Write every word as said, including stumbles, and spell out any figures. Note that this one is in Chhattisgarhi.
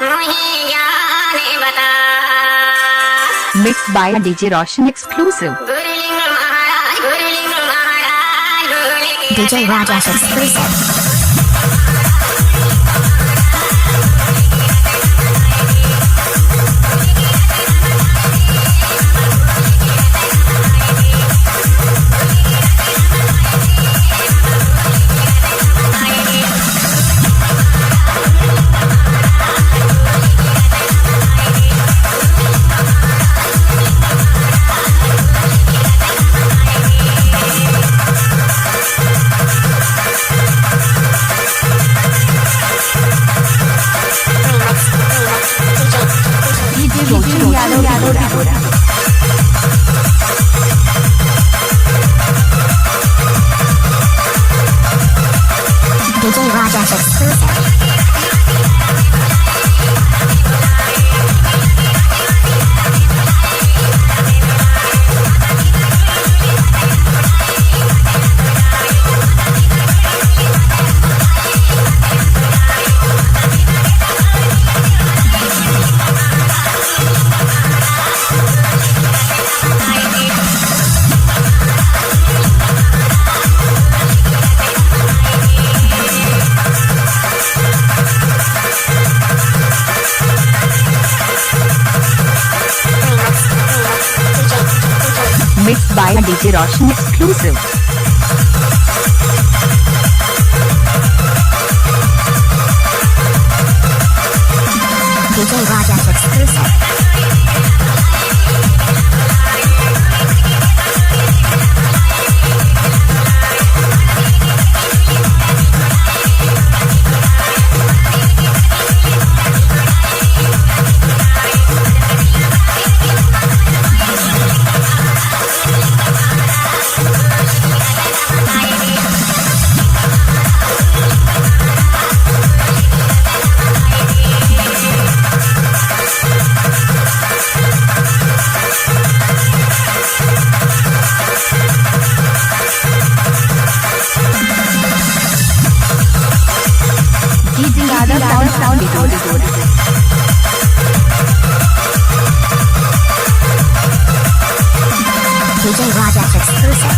मुझे जाने बता। Mixed by D J Roshan exclusive. Guruling महाराज, गुरुलिंग महाराज, Guruling D J Rajesh exclusive. D J Roshan Yadav, Yadav, Yadav. D J Rajesh exclusive. Mixed by D J Roshan exclusive. D J Rajesh exclusive. D J Yadav sound, sound, D J Rajesh exclusive.